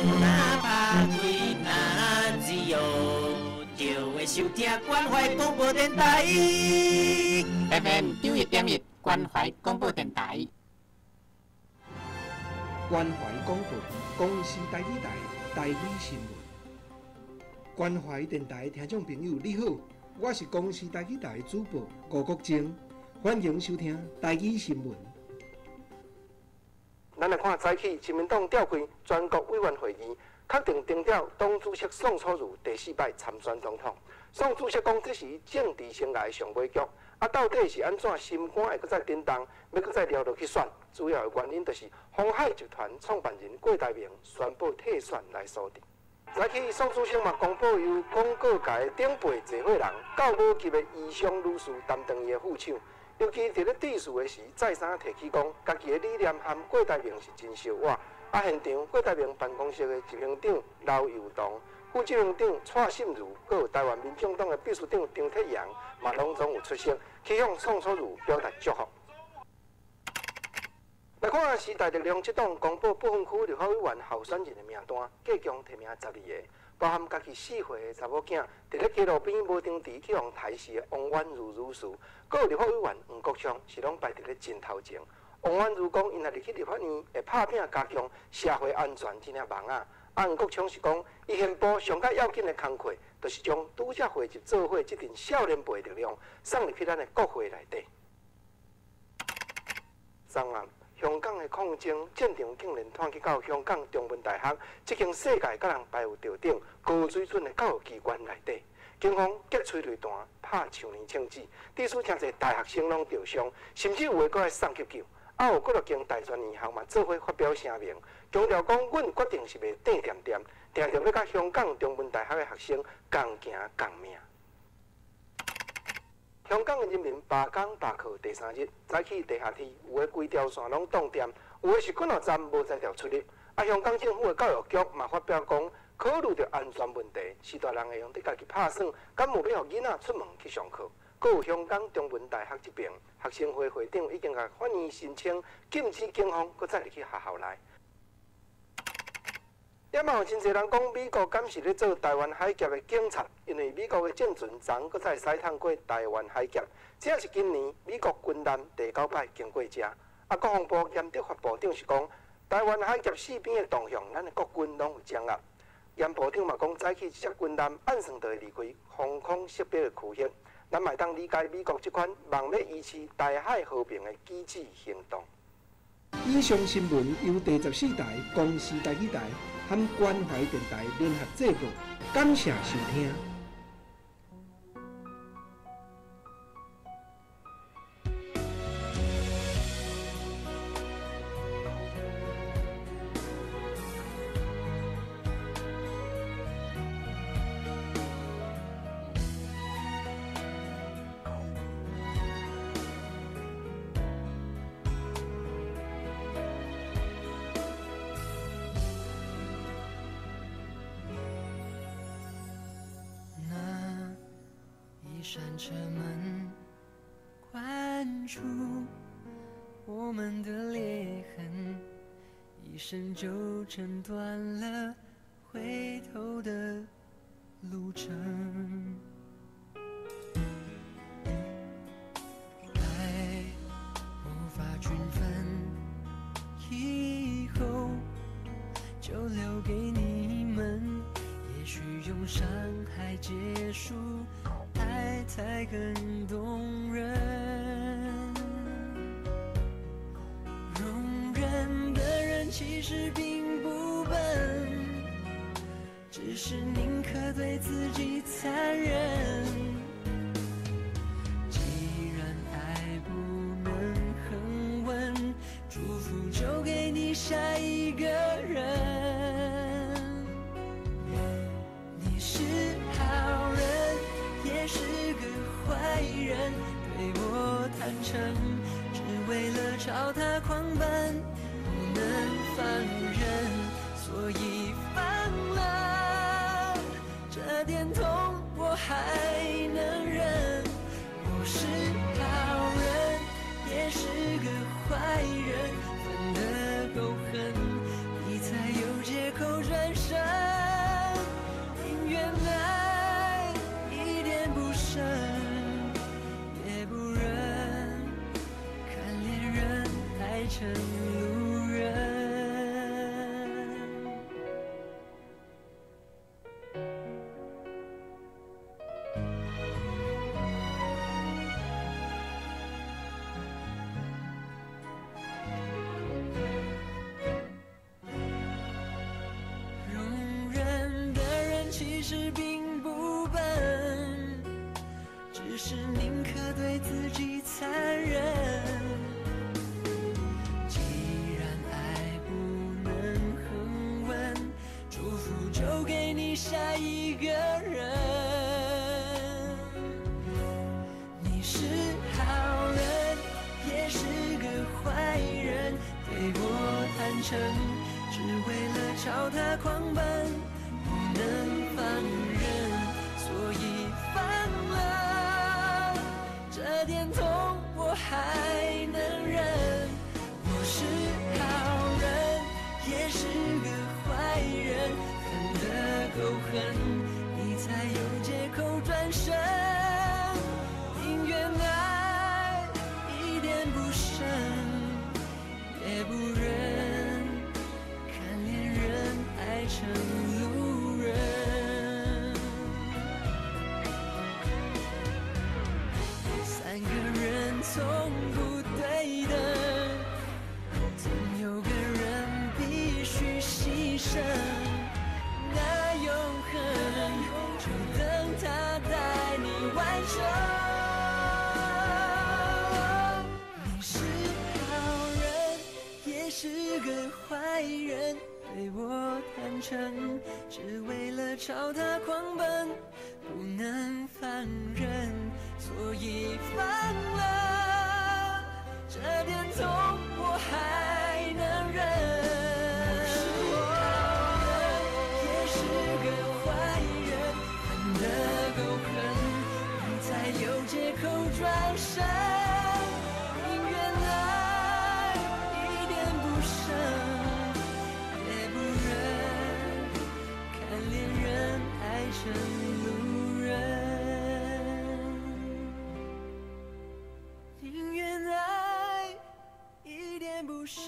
若拍开若自由，就会收听关怀广播电台。 FM 91.1关怀广播电台。关怀广播公视台语台台语新闻。关怀电台听众朋友，你好，我是公视台语台主播吴国珍，欢迎收听台语新闻。咱来看早起，亲民党召开全国委员会议，确定定调党主席宋楚瑜第四摆参选总统。宋主席讲，这是伊政治生涯上尾局。啊，到底是按怎心肝会阁再震动，欲阁再撩落去选？主要的原因就是鸿海集团创办人郭台铭宣布退选来所致。早起，宋主席嘛公布由广告界顶辈坐伙人、教母级的余香女士担当伊的副手。尤其伫咧致辞的时，再三提起讲，家己的理念和郭台铭是真相倚。啊，现场郭台铭办公室的执行长刘幼堂、副执行长蔡信如，阁有台湾民众党的秘书长张铁阳，嘛拢总有出席，去向宋楚瑜表达祝福。来看时代力量这党公布不分区立法委员候选人的名单，计共提名12个，包含家己4岁的查某囝，伫咧街路边无场地去予刣死的王婉如女士，阁有立法委员黄国昌，是拢排伫咧真头前。王婉如讲，𪜶若入去立法院会拍拼加强社会安全这领网仔。啊，黄国昌是讲，伊宣布上较要紧的工课，就是将拄才汇集做伙这阵少年辈力量送入去咱的国会内底。昨暗，香港的抗争战场竟然湠去到香港中文大学这间世界佮人排有著等高水准的教育机关内底，警方击催泪弹、拍树林枪子，致使诚济大学生拢著伤，甚至有的阁爱送急救。啊，有几落间大专院校嘛做伙发表声明，强调讲，阮决定是袂缀恬恬，定定欲佮香港中文大学的学生共行共命。香港的人民罢工罢课第三日，早起地下铁有的规条线拢冻电，有的是几若站无才调出入。啊，香港政府的教育局嘛发表讲，考虑著安全问题，是大人会用得家己拍算，敢有欲予囡仔出门去上课？阁有香港中文大学这边，学生会会长已经共法院申请禁止警方阁再入去学校内。也嘛有真济人讲，美国敢是咧做台湾海峡的警察？因为美国的战船昨阁再驶通过台湾海峡，这是今年美国军舰第九摆经过遮。啊，国防部严德发部长是讲，台湾海峡四边的动向，咱的国军拢有掌握。严部长嘛讲，早起这只军舰按算就会离开防空识别的区域，咱嘛会当理解美国这款望欲维持台海和平的机智行动。以上新闻由第14台公视台语台和关怀电台联合制作，感谢收听。扇车门关出我们的裂痕，一生就诊断了回头的路程。爱无法均分，以后就留给你们。也许用伤害结束，爱才更动人。容忍的人其实并不笨，只是宁可对自己残忍。既然爱不能恒温，祝福就给你下一个人。你是好人，也是个坏人，对我坦诚，只为了朝他狂奔，不能放任，所以放了这点痛，我还能转身，宁愿爱一点不剩，也不忍看恋人爱成路人。容忍的人其实并不笨，只是宁可对自己残忍。既然爱不能恒温，祝福就给你下一个人。你是好人，也是个坏人，对我坦诚，只为了朝他狂奔，不能放任，所以放了。这点痛我还能忍。我是好人，也是个坏人，恨得够狠，你才有借口转身。宁愿爱一点不剩，也不忍看恋人爱成路人。三个人从不对等，总有个人必须牺牲。那永恒就等他带你完成。你是好人，也是个坏人，对我坦诚，只为了朝他狂奔，不能放任，所以放了。这点痛我还能忍。我是好人，也是个坏人，恨得够狠，你才有借口转身。宁愿爱一点不剩，也不忍看恋人爱成路人。宁愿爱一点不剩，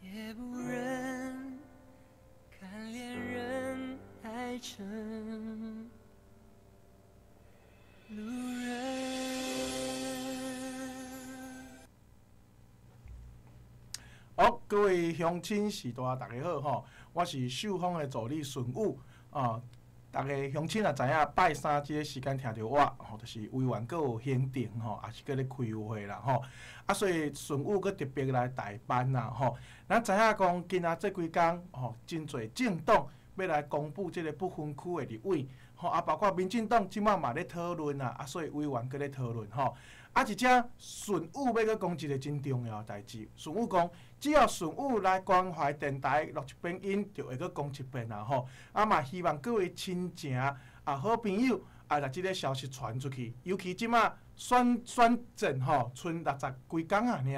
也不忍看恋人爱成路人。好，各位乡亲序大，大家好吼！我是秀芳的助理孙武啊。逐家乡亲也知影，拜三这个时间听著我吼，就是委员阁有行程吼，也是阁咧开会啦吼。啊，所以孙武阁特别来代班啦吼。咱知影讲，今仔这几工吼，真济政党欲来公布这个不分区的立委吼，啊，包括民进党这摆嘛咧讨论啊，啊，所以委员阁咧讨论吼。啊，而且孙武欲阁讲一个真重要的代志，孙武讲，只要孙武来关怀电台录一遍音，就会阁讲一遍啊吼。啊嘛，希望各位亲情啊、好朋友啊，共这个消息传出去。尤其这马选战吼，賰60几工啊尔。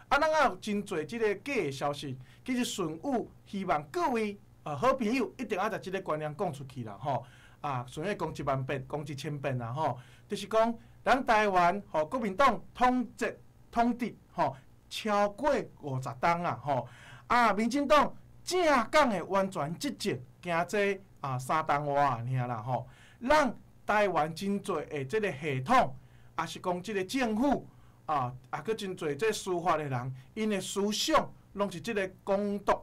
啊，咱也有真济这个假的消息。其实孙武希望各位好朋友一定爱共这个观念讲出去啦吼。啊，顺便讲1万遍，讲1000遍啦吼，就是讲。咱台湾吼，国民党统治吼超过50冬啊吼，啊，民进党正港的完全执政，行这3冬外尔啦吼。咱台湾真济的这个系统，也是讲这个政府啊，啊，阁真济这司法的人，𪜶的思想拢是这个港独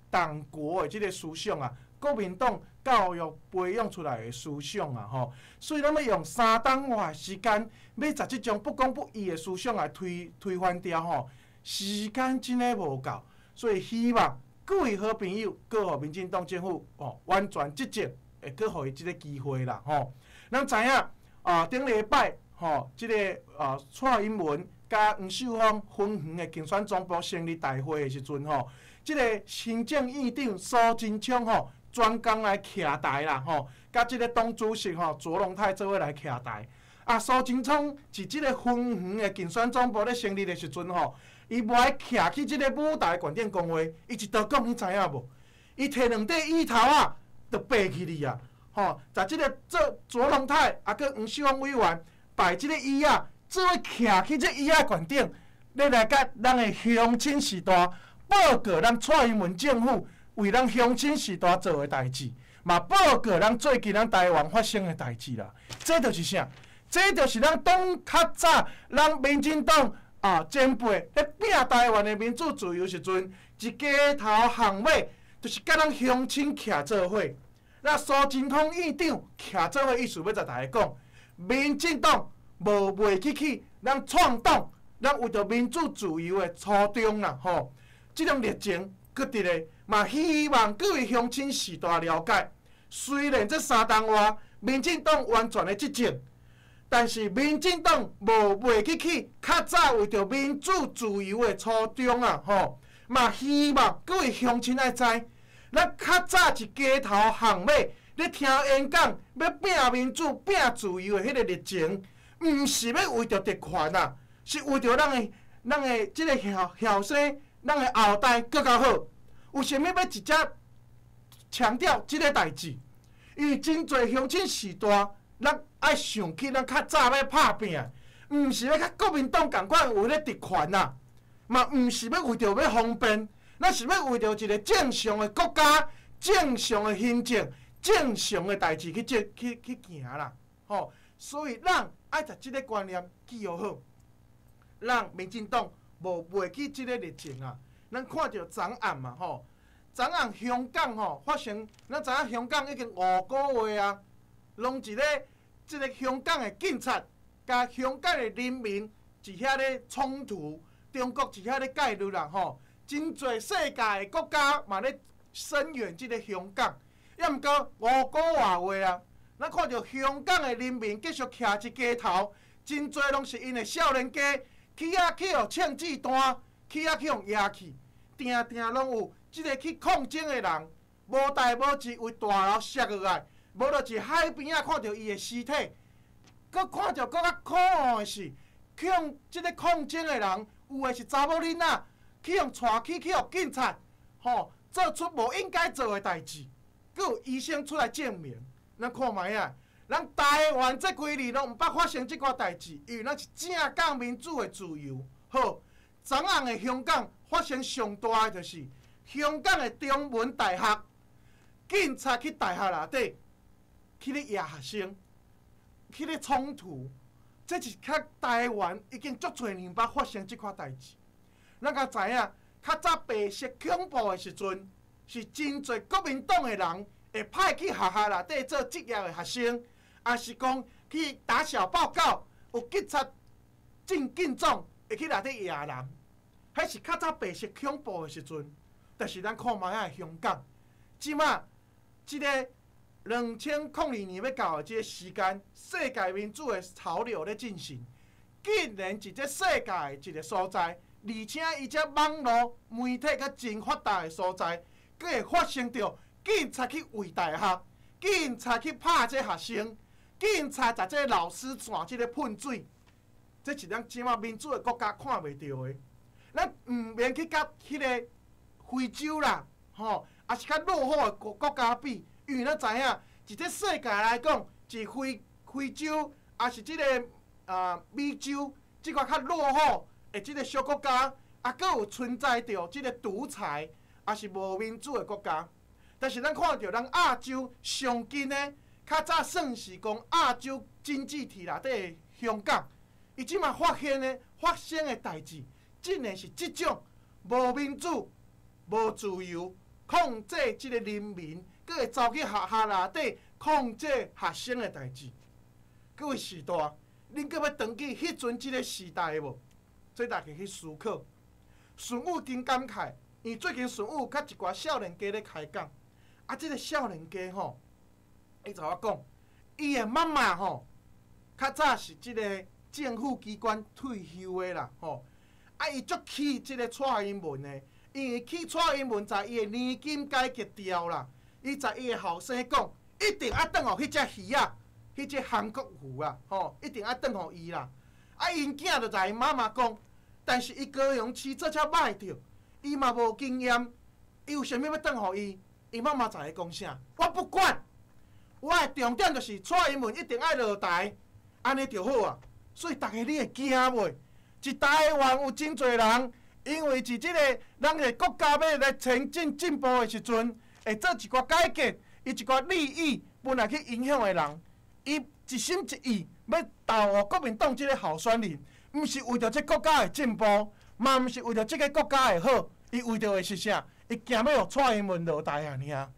党国的这个思想啊。国民党教育培养出来的思想啊，吼，所以咱欲用3冬外时间，欲将这种不公不义的思想来推翻掉吼，时间真的无够，所以希望各位好朋友，阁予民进党政府哦完全执政，会阁予伊这个机会啦，吼。咱知影啊，顶礼拜吼，这个啊蔡英文佮黄秀芳分园的竞选总部成立大会的时阵吼，这个行政院长苏贞昌吼。专工来徛台啦，吼，佮这个党主席吼卓荣泰做伙来徛台。啊，苏贞昌伫这个分园的竞选总部咧成立的时阵吼，伊无爱徛去这个舞台悬顶讲话，伊一道讲，你知影无？伊提兩塊椅頭仔，就爬起去啊！吼，在這个做卓榮泰，啊，閣黃秀芳委員擺這个椅仔，做伙徛去這椅仔懸頂，咧來佮咱的鄉親序大報告咱蔡英文政府為咱鄉親序大做的代誌，嘛報告咱最近咱台灣發生的代誌啦。這就是啥？這就是咱黨較早，咱民進黨啊前輩咧拼台灣的民主自由時陣，一街頭巷尾，就是佮咱鄉親徛做伙。那蘇貞昌院長徛做伙意思，欲共大家講，民進黨無袂記起咱創黨，咱為著民主自由的初衷啦，吼，這種歷程，閣佇咧，嘛希望各位鄉親序大了解。雖然這三冬外，民進黨完全的執政，但是民進黨無袂記起較早為著民主自由的初衷啊，吼，嘛希望各位鄉親愛知。咱較早是街頭巷尾咧聽演講，欲拼民主、拼自由的彼个歷程，毋是欲為著特權啊，是為著咱的這个後生、咱的後代閣較好。為啥物欲直接強調這个代誌？因為真濟鄉親序大，咱愛想起咱較早欲拍拚，毋是欲佮國民黨仝款有彼个特權啊，嘛毋是欲為著欲方便。咱是欲為著一个正常的國家、正常的行政、正常的代誌去這去去行啦，吼！所以咱愛共這个觀念記予好，咱民進黨無袂記這个歷程啊。咱看著昨暗嘛，吼，昨暗香港吼發生，咱知影香港已經五個月啊，攏佇咧這个香港的警察佮香港的人民佇遐咧衝突，中國佇遐咧介入啦，吼。真濟世界的國家嘛咧聲援這个香港，抑毋過五個外月啊，咱看著香港的人民繼續徛佇街頭，真濟攏是𪜶的少年家去遐去予槍子彈，去遐去予壓去，定定攏有這个去抗爭的人，無代無誌為大樓摔落來，無就是海邊仔看著伊的屍體，閣看著閣較可惡的是，去予這个抗爭的人，有的是查某囡仔。去予帶去去予警察，吼，做出無應該做的代誌，閣有醫生出來證明。咱看覓仔，咱台灣這幾年攏毋捌發生這寡代誌，因為咱是正港民主的自由。好，昨暗的香港發生上大的就是香港的中文大學，警察去大學內底去咧壓學生，去咧衝突，這是較台灣已經足濟年毋捌發生這款代誌。咱較知影，較早白色恐怖的時陣，是真濟國民黨的人會派去學校內底做職業的學生，抑是講去打小報告，有警察進警總會去內底壓人。彼是較早白色恐怖的時陣，但是咱看覓仔香港，這馬這个2002年欲到的這个時間，世界民主的潮流咧進行，竟然佇這世界的一个所在。而且伊這網路媒體閣真發達的所在，閣會發生著警察去圍大學，警察去拍這學生，警察共這老師濺這个噴水，這是咱這馬民主的國家看袂著的。咱毋免去佮彼个非洲啦，吼，抑是較落後的國國家比，因為咱知影，佇這世界來講，佇非非洲，抑是這个啊美洲，這个較落後的這个小國家，抑閣有存在著這个獨裁，抑是無民主的國家。但是咱看著咱亞洲上近的，較早算是講亞洲經濟體內底的香港，伊這馬發現的發生的代誌，竟然是這種無民主、無自由，控制這个人民，閣會走去學校內底控制學生的代誌。各位序大，恁閣欲轉去彼陣這个時代無？這大家去思考。孫武真感慨，因為最近孫武佮一寡少年家咧開講，啊，這个少年家吼，伊就我講，伊的媽媽吼，較早是這个政府機關退休的啦，吼，啊，伊足氣這个蔡英文的，因為去蔡英文在伊的年金改革掉啦，伊在伊的後生講，一定愛轉予彼隻魚仔，彼隻韓國魚啊，吼，一定愛轉予伊啦。啊，𪜶囝就共𪜶媽媽講。但是伊高雄市做遮歹著，伊嘛無經驗，伊有啥物欲轉予伊？伊媽媽在咧講啥？我不管，我的重點就是蔡英文一定愛落台，按呢就好啊。所以逐家你會驚袂？佇台灣有真濟人，因為佇這个咱的國家欲來前進進步的時陣，會做一寡改革，伊一寡利益本來去影響的人，伊一心一意欲投予國民黨這个候選人，毋是為著這國家的進步，嘛毋是為著這个國家的好，伊為著的是啥？伊驚欲予蔡英文落台爾爾。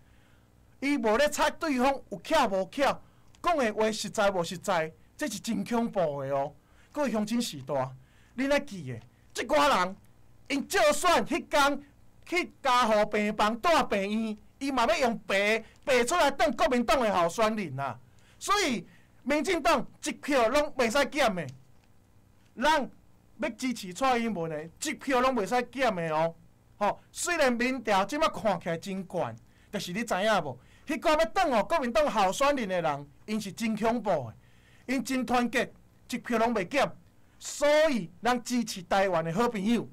伊無咧睬對方有巧無巧，講的話實在無實在，這是真恐怖的哦。各位鄉親序大，恁愛記的，這寡人，𪜶就算彼工去加護病房蹛病院，伊嘛欲用爬爬出來當國民黨的候選人啊。所以，民進黨一票攏袂使減的，咱欲支持蔡英文的，一票攏袂使減的哦。吼，雖然民調這馬看起來真懸，但是你知影無？彼寡欲當予國民黨候選人的人，𪜶是真恐怖的，𪜶真團結，一票攏袂減。所以，咱支持台灣的好朋友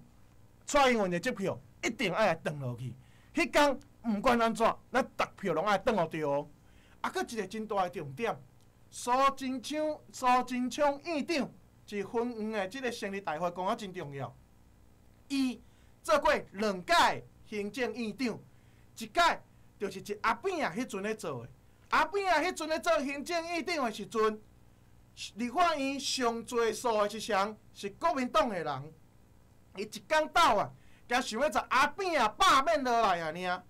蔡英文的這票一定愛來轉落去。彼工毋管按怎，咱逐票攏愛轉予對哦。啊，閣一个真大的重點，蘇貞昌、蘇貞昌院長佇芬園的這个生日大會講啊真重要。伊做過兩屆行政院長，一屆就是一阿扁仔彼陣咧做的。阿扁仔彼陣咧做行政院長的時陣，立法院上濟數的是誰？是國民黨的人。伊一工到晚，驚想欲共阿扁仔罷免落來爾爾。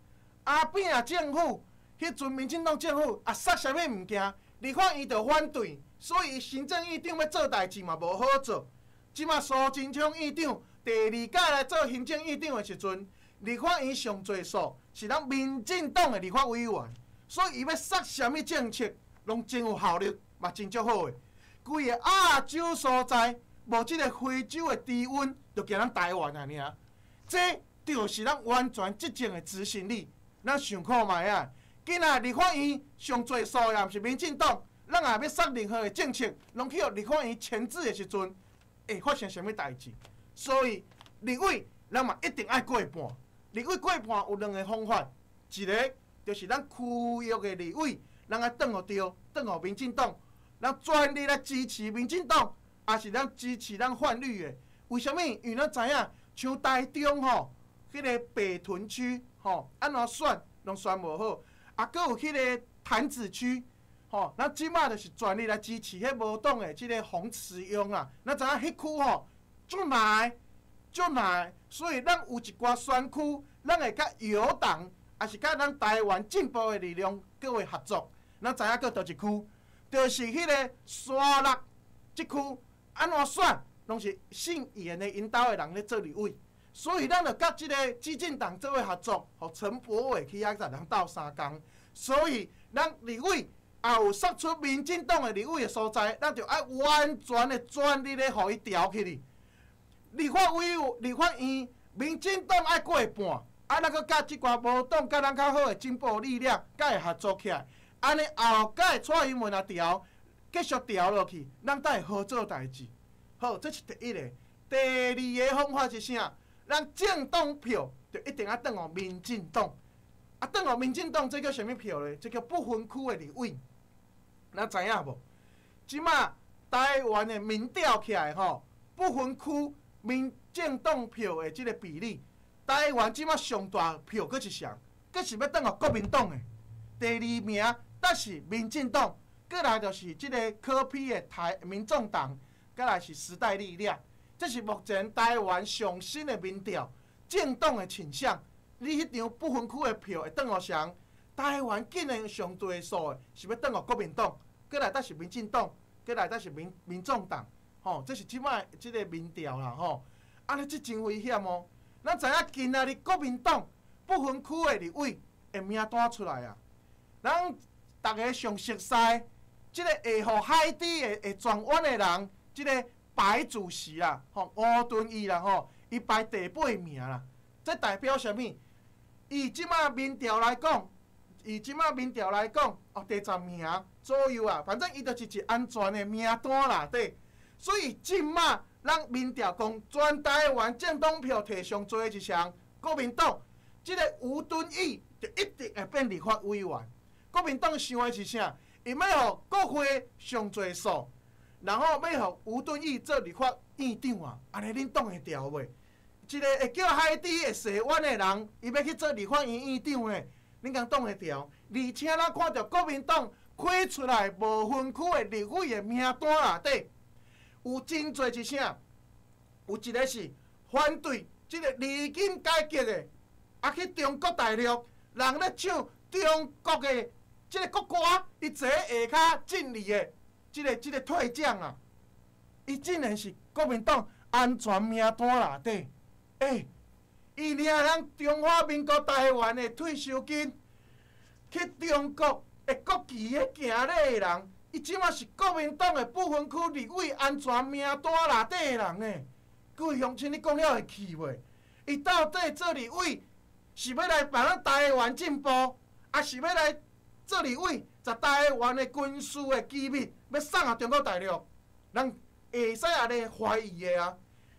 阿扁仔政府，彼陣民進黨政府啊，殺啥物物件，立法院就反對，所以行政院長欲做代誌嘛無好做。這馬蘇貞昌院長第二屆來做行政院長的時陣，立法院上濟數是咱民進黨的立法委員，所以伊欲殺啥物政策，攏真有效率，嘛真足好的。規个亞洲所在，無這个非洲的低溫，就驚咱台灣爾爾。這就是咱完全執政的執行力。咱想看覓啊？今仔立法院上濟數的也毋是民進黨，咱若欲殺任何的政策，攏去予立法院鉗制的時陣，會發生啥物代誌？所以立委，咱嘛一定愛過半。立委過半有兩个方法，一个就是咱區域的立委，咱愛轉予對，轉予民進黨，咱全力來支持民進黨，抑是咱支持咱泛綠的？為啥物？因為咱知影，像台中吼，彼个北屯區吼，按怎選攏選無好，啊，閣有彼个潭子區，吼，咱這馬就是全力來支持彼無黨的這个洪慈庸啊。咱知影彼區吼，足難的，足難的，所以咱有一寡選區，咱會佮友黨，抑是佮咱台灣進步的力量各位合作。咱知影閣佗一區，就是彼个沙鹿這區，按怎選，攏是姓顏的𪜶兜的人咧做立委，所以咱就佮這个基進黨做伙合作，予陳柏惟去遐共人鬥相共。所以咱立委也有殺出民進黨的立委的所在，咱就愛完全的全力咧予伊調起去。立法委員、立法院，民進黨愛過半，啊，咱閣佮這寡無黨佮咱較好的進步力量，佮會合作起來，按呢後蓋蔡英文若調，繼續調落去，咱才會好做代誌。好，這是第一个。第二个方法是啥？咱政黨票就一定愛轉予民進黨。啊，轉予民進黨，這叫啥物票咧？這叫不分區的立委。咱知影無？這馬台灣的民調起來吼，不分區民進黨票的這个比例，台灣這馬上大票閣是誰？閣是欲轉予國民黨的。第二名，才是民進黨，過來就是這个柯 P 的台民眾黨。閣來是時代力量，這是目前台灣上新的民調，政黨的傾向。你彼張不分區的票會轉予誰？台灣竟然上濟數的是欲轉予國民黨，閣來才是民進黨，閣來才是民民眾黨。吼，這是這擺這个民調啦，吼。按呢這真危險哦。咱知影今仔日國民黨不分區的立委的名單出來啊，咱逐个上熟悉，這个會予海底會會轉彎的人。這个白主席啦，吼吳敦義啦，吼，伊排第八名啦。這代表啥物？以這馬民調來講，以這馬民調來講，哦，第十名左右啊，反正伊就是一安全的名單啦，對。所以這馬咱民調講，全台灣政黨票摕上濟的是誰？國民黨。這个吳敦義就一定會變立法委員。國民黨想的是啥？伊欲予國會上濟數，然後欲予吳敦義做立法院長啊！按呢恁擋會牢袂？一個會叫海豬會洗碗的人，伊欲去做立法院院長呢？恁敢擋會牢？而且咱看著國民黨開出來無分區的立委的名單內底，有真濟是啥？有一個是反對這個年金改革的，啊去中國大陸，人咧唱中國的這個國歌，伊坐下跤敬禮的，這個退將啊，伊竟然是國民黨安全名單內底，欸，伊領咱中華民國台灣的退休金，去中國的國旗咧行禮的人，伊這馬是國民黨的不分區立委安全名單內底的人呢。各位鄉親，你講了會氣袂？伊到底做立委是欲來幫咱台灣進步，抑是欲來做立委，將台灣的軍事的機密欲送予中國大陸？咱會使按呢懷疑的啊！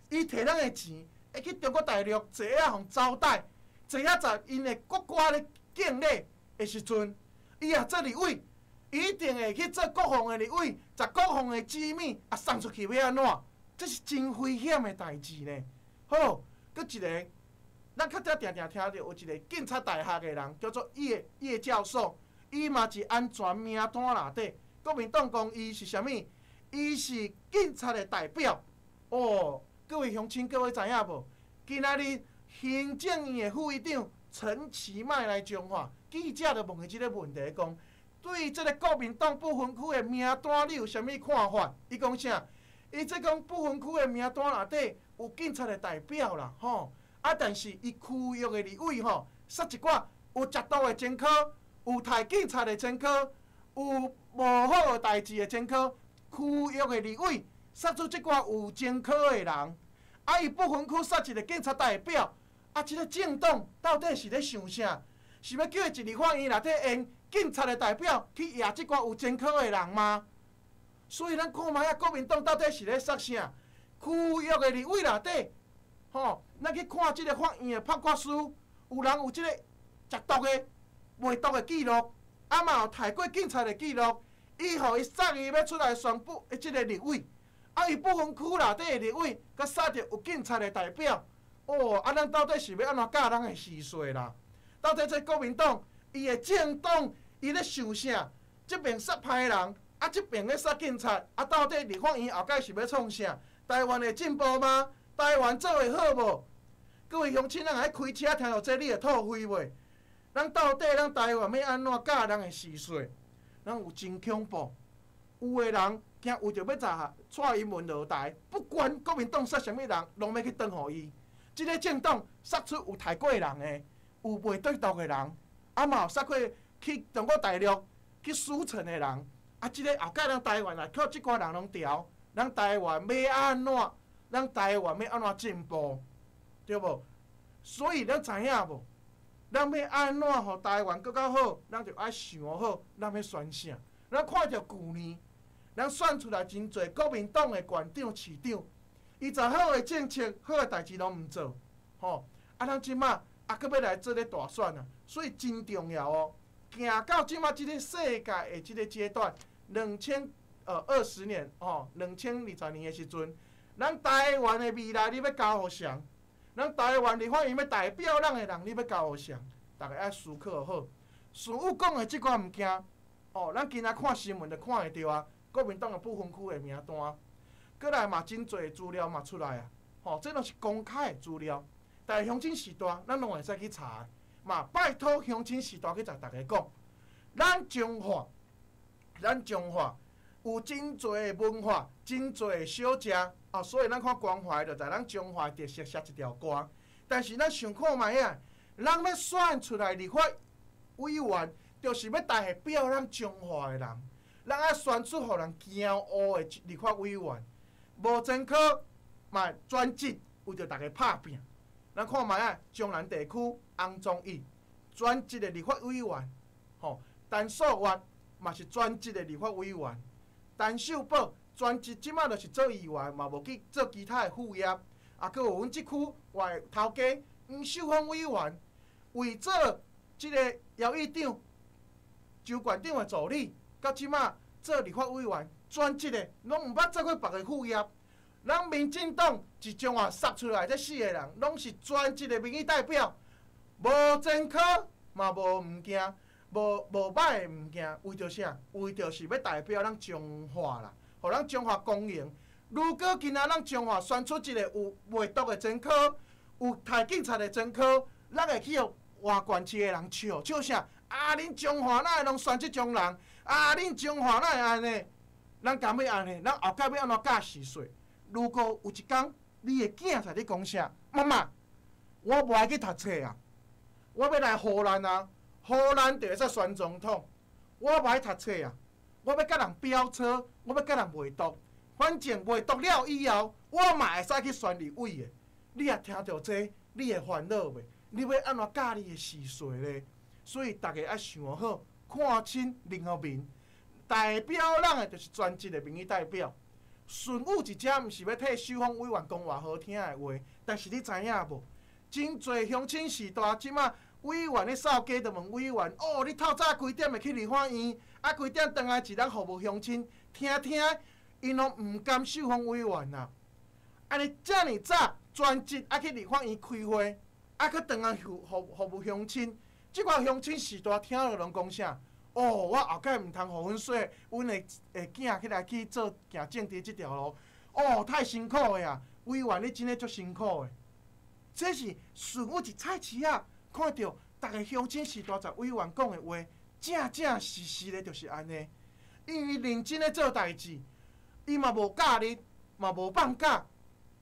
伊提咱的錢，會去中國大陸坐遐予招待，坐遐在𪜶的國歌咧敬禮的時陣，伊若做立委，伊一定會去做國防的立委，將國防的機密啊送出去欲按怎？這是真危險的代誌呢。好，閣一個，咱較早定定聽著有一個警察大學的人叫做葉葉教授，伊嘛是安全名單內底。國民黨講伊是啥物？伊是警察的代表。哦，各位鄉親，各位知影無？今仔日行政院的副院長陳其邁來彰化，記者就問伊這個問題，講對這個國民黨不分區的名單，你有啥物看法？伊講啥？伊這講不分區的名單內底有警察的代表啦，吼啊！但是伊區域的立委吼，殺一寡有食毒的前科，有刣警察的前科，有無好的代誌的前科，區域的立委殺出這寡有前科的人，啊！伊不分區殺一個警察代表，啊！這個政黨到底是咧想啥？是欲叫伊一立法院內底用警察的代表去掖這寡有前科的人嗎？所以咱看覓仔國民黨到底是咧殺啥？區域的立委內底，吼，咱去看這個法院的判決書，有人有這個食毒的、賣毒的記錄，啊嘛有刣過警察的記錄，伊予伊殺伊欲出來宣布這個立委，啊伊不分區內底的立委，閣殺著有警察的代表，哦，啊咱到底是欲按怎教人的時勢啦？到底這國民黨伊的政黨伊咧想啥？這邊殺歹人。啊！這邊咧殺警察，啊！到底立法院後蓋是欲創啥？台灣會進步嗎？台灣做會好無？各位鄉親，咱若開車聽著這，你會吐血袂？咱到底咱台灣欲按怎教人的時勢？咱有真恐怖，有的人驚為著欲蔡蔡英文落台，不管國民黨殺啥物人，攏欲去轉予伊。這個政黨殺出有刣過人的，有賣對毒的人，啊嘛有殺過去中國大陸去輸誠的人。啊！這個後蓋咱台灣啊，靠這寡人攏調，咱台灣欲按怎？咱台灣欲按怎進步？對無？所以咱知影無？咱欲按怎予台灣閣較好？咱就愛想好，咱欲選啥？咱看著舊年，咱選出來真濟國民黨的縣長、市長，伊就好的政策、好的代誌攏毋做，吼！啊，咱這馬啊，閣欲來做咧大選啊，所以真重要哦。行到這馬這個世界的這個階段，2020年吼，2020年的時陣，咱台灣的未來你欲交予誰？咱台灣立法院欲代表咱的人，你欲交予誰？逐家愛思考好。孫武講的這寡物件，哦，咱今仔看新聞就看會著啊。國民黨的不分區的名單，閣來嘛真濟資料嘛出來啊，吼，這攏是公開的資料。但是鄉親序大，咱攏會使去查。嘛，拜託鄉親序大去共逐家講，咱彰化有真濟文化，真濟小食啊，所以咱看關懷就在咱彰化特色寫一條歌。但是咱想看覓仔，咱欲選出來立法委員，就是欲代表咱彰化的人，咱愛選出予人驕傲的立法委員，無前科嘛專職為著逐家拍拚。咱看覓仔，彰南地區洪宗義專職的立法委員，吼，陳素月嘛是專職的立法委員，陳秀寶專職這馬就是做議員，嘛無去做其他的副業。啊，閣有阮這區我的頭家黃秀芳委員，為做這个姚議長、周縣長的助理，到這馬做立法委員、專職的，攏毋捌做過別个副業。咱民進黨一彰化殺出來這四个人，攏是專職的民意代表，無前科嘛無物件，無無歹的物件，為著啥？為著是欲代表咱彰化啦，予咱彰化光榮。如果今仔咱彰化選出一个有賣毒的前科、有刣警察的前科，咱會去予外縣市的人笑笑啥？啊，恁彰化哪會攏選這種人？啊，恁彰化哪會按呢？咱敢欲按呢？咱後蓋欲按怎教序說？如果有一工，你的囝在咧講啥？媽媽，我無愛去讀冊啊，我欲來荷蘭啊，荷蘭就會使選總統。我無愛讀冊啊，我欲佮人飆車，我欲佮人賣毒。反正賣毒了以後，我嘛會使去選立委的。你若聽著這，你會煩惱袂？你欲按怎教你的序說咧？所以逐家愛想好，看清認予明，代表咱的就是專職的民意代表。順武佇遮毋是欲替秀芳委員講偌好聽的話，但是你知影無？真濟鄉親序大，這馬委員咧掃街就問委員：哦，你透早幾點會去立法院？啊，幾點轉來一人服務鄉親？聽聽，𪜶攏毋甘秀芳委員啊！按呢遮爾早專職愛去立法院開會，啊，閣轉來服服服務鄉親，這寡鄉親序大聽著攏講啥？哦，我後蓋毋通予阮細阮的的囝起來去做行政治這條路，哦，太辛苦的啊！委員你真的足辛苦的。這是順武一菜市仔，看著逐个鄉親序大十委員講的話，正正實實的就是按呢。因為認真咧做代誌，伊嘛無假日，嘛無放假，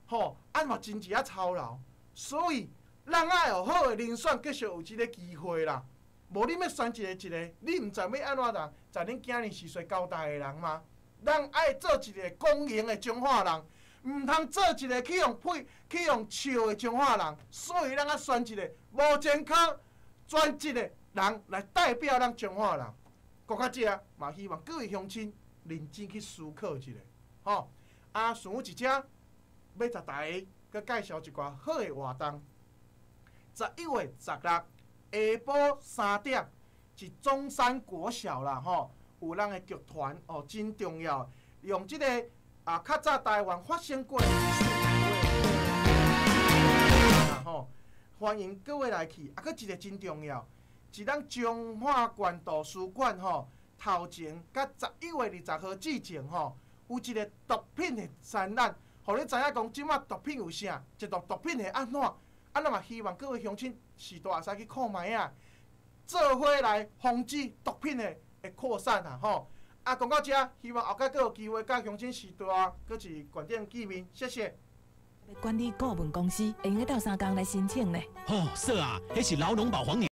吼，啊嘛真濟仔操勞，所以咱愛有好的人選，繼續有這个機會啦。無你欲選一個一個，你毋知欲按怎人，在恁囝兒序說交代的人嗎？咱愛做一個公平的彰化人，毋通做一個去予屁去予笑的彰化人。所以咱愛選一個無前科、專職的人來代表咱彰化人。講到這，嘛希望各位鄉親認真去思考一下，吼。啊，順武佇遮欲共大家閣介紹一寡好的活動。11月16下晡3點，是中山國小啦，吼，有咱的劇團哦，真重要。用這個啊，較早台灣發生過的歷史，吼，歡迎各位來去。啊，閣一個真重要，是咱彰化縣圖書館吼，頭前佮11月20號之前吼，有一個毒品的展覽，予你知影講，這馬毒品有啥，一毒毒品會按怎？啊，咱嘛希望各位鄉親序大會使去看覓仔，做伙來防止毒品的的擴散啊！吼，啊，講到這，希望後擺閣有機會佮鄉親序大閣佇縣頂見面，謝謝。管理顧問公司會用得鬥相共來申請呢。吼，嫂啊，彼是勞農保黃牛。